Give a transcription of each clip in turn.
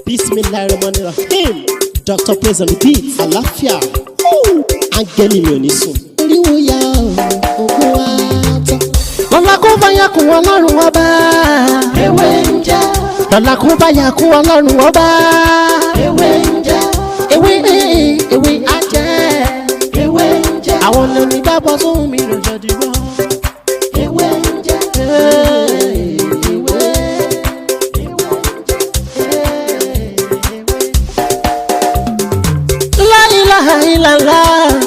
Bismillahirrahmanirrahim. Dr. Praise on the beat. Àlàáfíà. Áńgẹ́lì mi ò ní sùn. Oríwo ya ògùn wa tán. Lọ́la kó bá yà kún Ọlọ́run Ọba. Ewé ń jẹ́. Lọ́la kó bá yà kún Ọlọ́run Ọba. Ewé ń jẹ́. Ewé ewé á jẹ́. Ewé ń jẹ́. Àwọn onígbàgbọ́ sóhun mi ló jẹ́ dìbò. Ewé ń jẹ́. Ewé. Ewé. La ilaha illallah.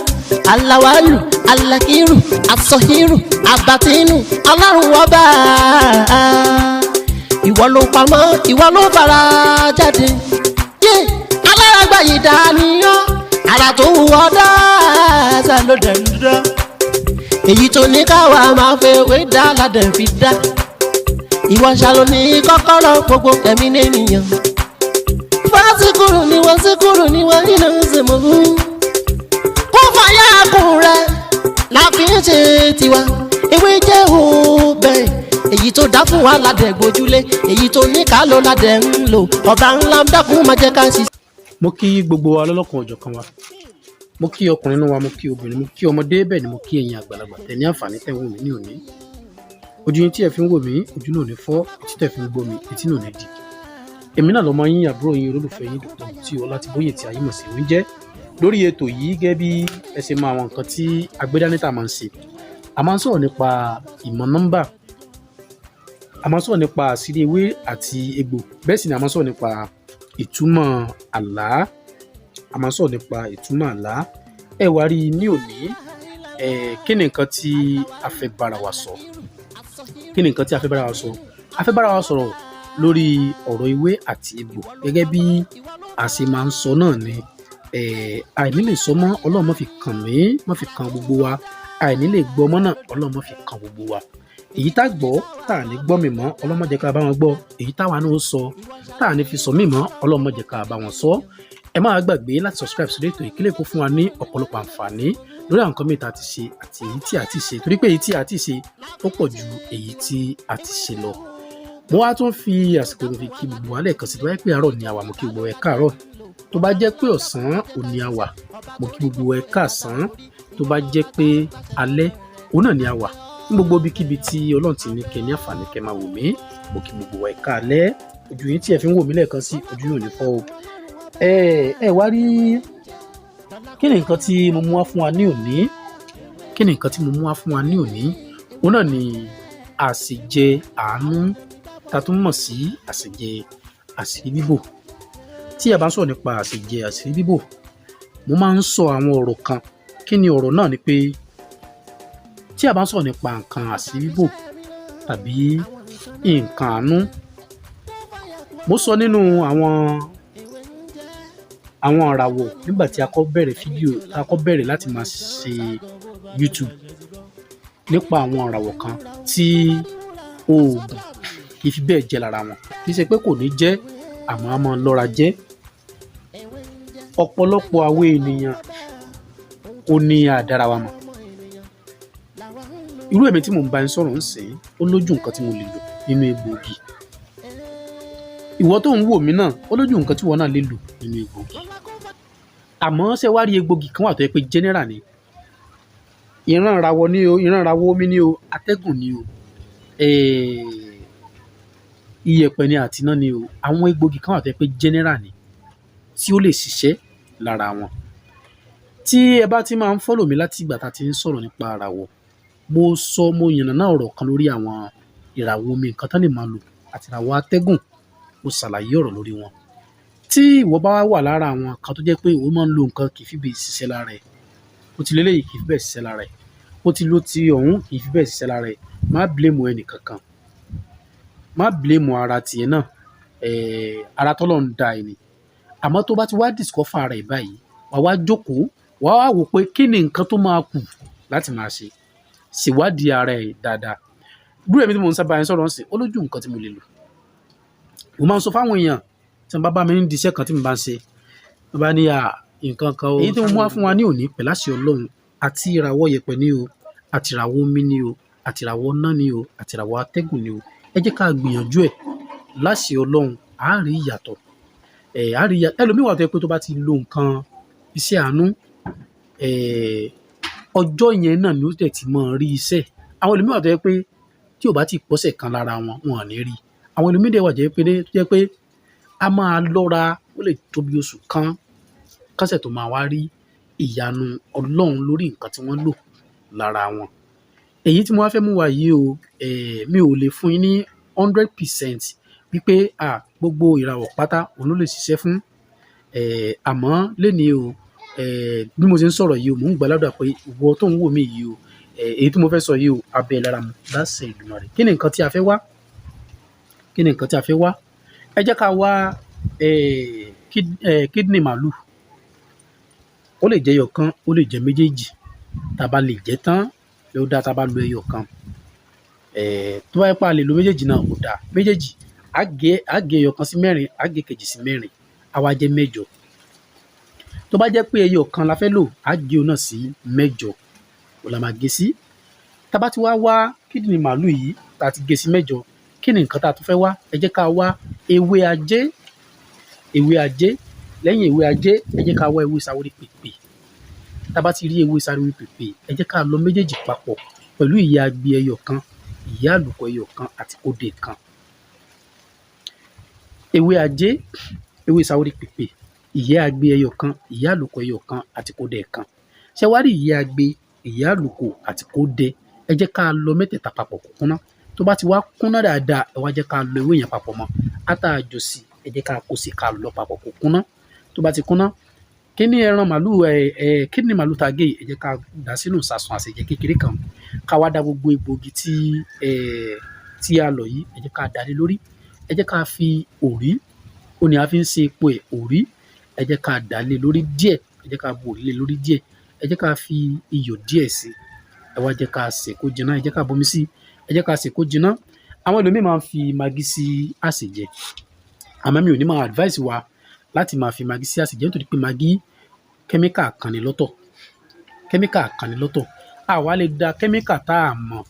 Alawalu, alakiru, asọhiru, abatinu, Ọlọ́run Ọba. Ìwọ ló pamọ́, ìwọ ló fara jáde. Yé, alárágbá yìí dániyàn, ara tó wù ọ́ dáadáa ló dẹ̀ ń dá. Èyí tó ní káwa máa fẹ́ wé dá ládẹ̀ fi dá. Ìwọ ṣàlò ní kọ́kọ́rọ́ gbogbo ẹ̀mí nìyẹn. Fásikúrú ni wọ́n síkúrú ni wọ́n nínú ìsìnkú. Kó fàyà kùn rẹ̀ la fi ń ṣe tiwa. Ewé jẹ́ òbẹ̀. Èyí tó dá fún wa ládẹ̀ gbójúlé. Èyí tó ní ká ló ládẹ̀ ń lò. Ọba ńlá ń dákun máa jẹ́ ká ṣiṣẹ́. Mo kí gbogbo wa lọ́lọ́kan ọ̀jọ̀kan wa. Mo kí ọkùnrin nínú wa, mo kí obìnrin, mo kí ọmọdé, bẹ́ẹ̀ ni mo kí ẹ̀yin àgbàlagbà tẹ́ ní àǹfààní tẹ́ ń wò mí ní òní. Ojú yín tí ẹ fi ń wò mí, ojú náà ò ní fọ́. Etí tẹ́ fi ń gbọ́ mi, etí náà ò ní di. Èmi náà lọmọ yín, àbúrò yín, olólùfẹ́ yín, Dr. Mutiu Ọlátìbóyè tí ayé mọ̀ sí oúnjẹ lórí ètò yìí. Gẹ́gẹ́ bí ẹ ṣe mọ àwọn nǹkan tí agbédání tá a máa ń ṣe, a máa ń sọ̀rọ̀ nípa ìmọ̀ nọ́mbà, a máa ń sọ̀rọ̀ nípa àṣírí ewé àti egbò, bẹ́ẹ̀ sì ni a máa ń sọ̀rọ̀ nípa ìtumọ̀ àlá. A máa ń sọ̀rọ̀ nípa ìtumọ̀ àlá. Ẹ wá rí i ní òní, ẹ kí ni nǹkan tí a fẹ́ bára wa sọ? Kí ni nǹkan tí a fẹ́ bára wa sọ? A fẹ́ bára wa sọ̀rọ̀ lórí ọ̀rọ̀ ewé àti egbò. Gẹ́gẹ́ bí a ṣe máa ń sọ náà ni, àìní lè sọ mọ́, Ọlọ́run má fi kàn mí, má fi kàn gbogbo wa. Àìní lè gbọ́ mọ́ náà, Ọlọ́run má fi kàn gbogbo wa. Èyí tá gbọ́ tá à ní gbọ́ mi mọ́, Ọlọ́run má jẹ́ ká bá wọn gbọ́. Èyí táwa náà ó sọ tá à ní fi sọ mí mọ́, Ọlọ́run má jẹ́ ká bá wọn sọ. Ẹ má gbàgbé láti subscribe sórí ètò ìkílẹ̀ kó fún wa ní ọ̀pọ̀lọpọ̀ àǹfààní lórí àwọn nǹkan mìíràn tá a ti ṣe àti èyí tí a ti ṣe, torí pé èyí tí a ti ṣe ó pọ̀ ju èyí tí a ti ṣe lọ. Mo wá tún fi àsìkò fi kí gbogbo wa lẹ́ẹ̀kan sí. Tó bá jẹ́ pé àárọ̀ ni a wà, mo kí gbogbo ẹ káàárọ̀. Tó bá jẹ́ pé ọ̀sán òní a wà, mo kí gbogbo ẹ káàsán. Tó bá jẹ́ pé alẹ́ òun náà ni a wà, ní gbogbo ibikíbi tí Ọlọ́run ti ní kẹ́ ní àǹfààní kẹ́ máa wò mí, mo kí gbogbo ẹ káalẹ́. Ojú yín tí ẹ fi ń wò mí lẹ́ẹ̀kan sí, ojú yín ò ní fọ́ o. Ẹ wá rí, kí ni nǹkan tí mo mú wá fún wa ní òní? Kí ni nǹkan tí mo mú wá fún wa ní òní? Òun náà ni àsèjẹ àánú, tá a tún mọ̀ sí àsèjẹ àṣírí bíbò. Tí a bá ń sọ̀rọ̀ nípa àsèjẹ àṣírí bíbò, mo máa ń sọ àwọn ọ̀rọ̀ kan. Kí ni ọ̀rọ̀ náà? Ni pé tí a bá ń sọ̀rọ̀ nípa nǹkan àṣírí bíbò tàbí nǹkan àánú, mo sọ nínú àwọn ìràwọ̀ nígbà tí a kọ́ bẹ̀rẹ̀ fídíò, tá a kọ́ bẹ̀rẹ̀ láti máa ṣe YouTube, nípa àwọn ìràwọ̀ kan tí oògùn kì í fi bẹ́ẹ̀ jẹ́ lára wọn. Kì í ṣe pé kò ní jẹ́, àmọ́ a máa lọ́ra jẹ́. Ọ̀pọ̀lọpọ̀ àwọn ènìyàn ó ní àdára wa mọ̀. Irú èmi tí mò ń bá yín sọ̀rọ̀ ń sìn, ó lójú nǹkan tí mo lè lò nínú egbòogi. Ìwọ tó ń wò mí náà, ó lójú nǹkan tí ìwọ náà lè lò nínú egbòogi. Àmọ́ ṣé wá rí, egbòogi kan wà tó jẹ́ pé general ni. Ìran ìràwọ̀ ni o, ìran ìràwọ̀ omi ni o, atẹ́gùn ni o, iyẹ̀pẹ̀ ni àti iná ni o. Àwọn egbòogi kan wà tó jẹ́ pé general ni tí ó lè ṣiṣẹ́ lára wọn. Tí ẹ bá ti máa ń follow mi láti ìgbà tá a ti ń sọ̀rọ̀ nípa ìràwọ̀, mo sọ, mo yànnàná ọ̀rọ̀ kan lórí àwọn ìràwọ̀ omi, nǹkan tán lè máa lò, àti ìràwọ̀ atẹ́gùn. Mo ṣàlàyé ọ̀rọ̀ lórí wọn. Tí ìwọ bá wà lára àwọn kan tó jẹ́ pé o máa ń lo nǹkan, kì í fi bẹ́ẹ̀ ṣiṣẹ́ lára ẹ̀, o ti lo eléyìí, kì í fi bẹ́ẹ̀ ṣiṣẹ́ lára ẹ̀, o ti lo ti ọ̀hún, kì í fi bẹ́ẹ̀ ṣiṣẹ́ lára ẹ̀, má blame ẹnì kankan. Má blame ara tiẹ̀ náà, ara t'Ọlọ́run dá ẹ ni. Àmọ́ tó bá ti wá discover ara ẹ̀ báyìí, wà wá jókòó, wà wá wò pé kí ni nǹkan tó máa kù láti máa ṣe. Ṣèwádìí ara ẹ̀ dáadáa. Irú èmi tí mò ń sábà yín sọ̀rọ̀ ńsìn, ó lójú nǹkan tí mo lè lò. Mo máa ń sọ fún àwọn èèyàn tí wọ́n bá bá mi ní ìdí iṣẹ́ kan tí mo bá ń ṣe, wọ́n bá ní à nǹkan kan o. Èyí tí mo mú wá fún wa ní òní pẹ̀lú àṣẹ Ọlọ́run, àti ìràwọ̀ yẹ̀pẹ̀ ni o, àti ìràwọ̀ omi ni o, àti ìràwọ̀ iná ni o, àti ìràwọ̀ atẹ́gùn ni o. Ẹ jẹ́ ká gbìyànjú ẹ̀. Láṣẹ Ọlọ́run, a rí ìyàtọ̀. Á rí ẹlòmíì wà tó jẹ́ pé tó bá ti lo nǹkan iṣẹ́ àánú, ọjọ́ yẹn náà ni ó dẹ̀ ti máa rí iṣẹ́. Àwọn ẹlòmíì wà tó jẹ́ pé tí ò bá ti pọ́sẹ̀ kan lára wọn, wọn ò ní rí. Àwọn ẹlòmíì dẹ̀ wà jẹ́ pé tó jẹ́ pé a máa lọ́ra, ó lè tó bí oṣù kan kọ́sẹ̀ tó máa wá rí ìyanu Ọlọ́run lórí nǹkan tí wọ́n lò lára wọn. Èyí tí mo wá fẹ́ mú wá yìí o, mi ò lè fún yín ní 100% wípé gbogbo ìràwọ̀ pátá òun ló lè ṣiṣẹ́ fún. Àmọ́ lénìí o, bí mo ṣe ń sọ̀rọ̀ yìí o, mò ń gbà ládùrá pé ìwọ tó ń wò mí yìí o, èyí tí mo fẹ́ sọ yìí o, á bá ẹ lára mu láṣẹ Èdùmàrè. Kí ni nǹkan tí a fẹ́ wá? Kí ni nǹkan tí a fẹ́ wá? Ẹ jẹ́ ká wá kidney màlúù. Ó lè jẹ́ ẹyọ kan, ó lè jẹ́ méjèèjì. Tá a bá lè jẹ tán, ló dáa tá a bá lo ẹyọ kan. Tó bá jẹ́ pé a lè lo méjèèjì náà, ó dáa. Méjèèjì, á gé ẹyọ kan sí mẹ́rin, á gé kejì sí mẹ́rin, á wá jẹ́ mẹ́jọ. Tó bá jẹ́ pé ẹyọ kan la fẹ́ lò, á gé òun náà sí mẹ́jọ. Òun la máa gé sí. Tá a bá ti wá wá kidney màlúù yìí, tá a ti gé sí mẹ́jọ, kí ni nǹkan tá a tún fẹ́ wá? Ẹ jẹ́ ká wá ewé ajé, ewé ajé. Lẹ́yìn ewé ajé, ẹ jẹ́ ká wá ewé sawórí pèpè. Tá a bá ti rí ewé sawórí pèpè, ẹ jẹ́ ká lọ méjèèjì papọ̀ pẹ̀lú ìyẹ́ agbe ẹyọ kan, ìyẹ́ àlùkò ẹyọ kan àti kódé kan. Ewé ajé, ewé sawórí pèpè, ìyẹ́ agbe ẹyọ kan, ìyẹ́ àlùkò ẹyọ kan àti kódé kan. Ṣé wá rí ìyẹ́ agbe, ìyẹ́ àlùkò àti kódé? Ẹ jẹ́ ká lọ mẹ́tẹ̀ẹ̀ta papọ̀ kó kúnná. Tó bá ti wá kúnná dáadáa, ẹ wá jẹ́ ká lọ ewé yẹn papọ̀ mọ́. Ata àjòsí, ẹ jẹ́ ká kó sí, ká lọ papọ̀ kó kúnná. Tó bá ti kúnná, kí ní ẹran màlúù, ẹ ẹ kidney màlúù tá a gé yìí, ẹ jẹ́ ká dà sínú ìsasùn àsèjẹ kékeré kan. Ká wá da gbogbo egbògi tí a lọ̀ yìí, ẹ jẹ́ ká dà lé lórí. Ẹ jẹ́ ká fi òrí, òun ni a fi ń ṣe epo ẹ̀, òrí. Ẹ jẹ́ ká dà lé lórí díẹ̀, ẹ jẹ́ ká bu òrí lé lórí díẹ̀. Ẹ jẹ́ ká fi iyọ̀ díẹ̀ sí i. Ẹ wá jẹ́ ká sè kó jiná, ẹ jẹ́ ká bomi sí i. Ẹ jẹ́ ká sè kó jiná. Àwọn ẹlòmíì máa ń fi magí sí àsèjẹ. Àmọ́ mi ò ní máa advice wa láti máa fi magí sí àsèjẹ nítorí pé magí kẹ́míkà kan ni lọ́tọ̀. Kẹ́míkà kan ni lọ́tọ̀. A wá lè da kẹ́míkà tá a mọ̀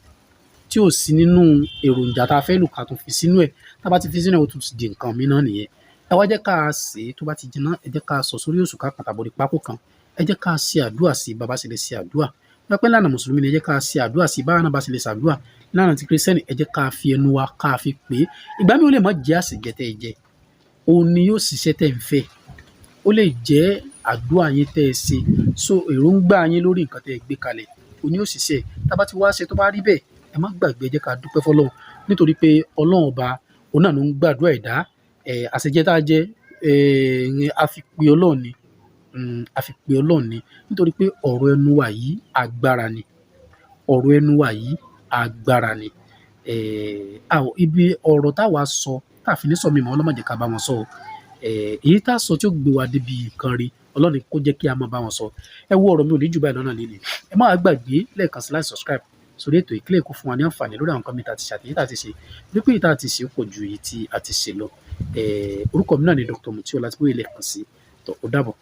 tí ò sí nínú èròjà tá a fẹ́ lò ká tún fi sínú ẹ̀. Tá a bá ti fi sínú ẹ̀, ó tún ti di nǹkan mìíràn náà nìyẹn. Ẹ wá jẹ́ ká sè é, tó bá ti jiná, ẹ jẹ́ ká sọ̀ sórí òṣùká kan tàbí orí pákó kan. Ẹ jẹ́ ká ṣe àdúrà sí i, bá ṣe lè ṣe àdúrà. Tó bá pẹ́ ìlànà Mùsùlùmí ni, ẹ jẹ́ ká ṣe àdúrà sí i, báwa náà bá ṣe lè ṣàdúrà. Ìlànà ti Kristẹni, ẹ jẹ́ ká fi ẹnu wa ká fi pè é. Ìgbà mìíràn ó lè má jẹ́ àsèjẹ tẹ́ ẹ jẹ. Òun ni yóò ṣiṣẹ́ tẹ́ ẹ ń fẹ́. Ó lè jẹ́ àdúrà yín tẹ́ ẹ ṣe. So èròǹgbà yín lórí nǹkan tẹ́ ẹ gbé kalẹ̀, òun ni yóò ṣiṣẹ́. Tá a bá ti wá ṣe tó bá rí bẹ́ẹ̀, ẹ má gbàgbé, ẹ jẹ́ ká dúpẹ́ fún Ọlọ́run. Nítorí pé Ọlọ́run ọba, òun náà ló ń gbàdúrà ẹ̀dá. Àsèjẹ tá a jẹ, a fi pe Ọlọ́run ni. A fi pe Ọlọ́run ni. Nítorí pé ọ̀rọ̀ ẹnu wa yìí agbára ni. Ọ̀rọ̀ ẹnu wa yìí agbára ni. Ibi ọ̀rọ̀ táa sọ, táa fi ní sọ mímọ́, Ọlọ́run má jẹ́ ká bá wọn sọ o. Èyí tá a sọ tí ó gbé wa débi nǹkan rí, Ọlọ́run kó jẹ́ kí a máa bá wọn sọ. Ẹ wo ọ̀rọ̀ mi ò ní jù báyìí lọ́nà lénìí. Ẹ má gbàgbé lẹ́ẹ̀kan sí láti subscribe sórí ètò ìkílẹ̀ kó fún wa ní àǹfààní lórí àwọn nǹkan mi tá a ti ṣe àti èyí tá a ti ṣe. Wípé èyí tá a ti ṣe pọ̀ ju èyí tí a ti ṣe lọ. Orúkọ mi náà ni Dr. Mutiu Ọlátìbóyè lẹ́ẹ̀kan sí. Tó, ó dàbọ̀.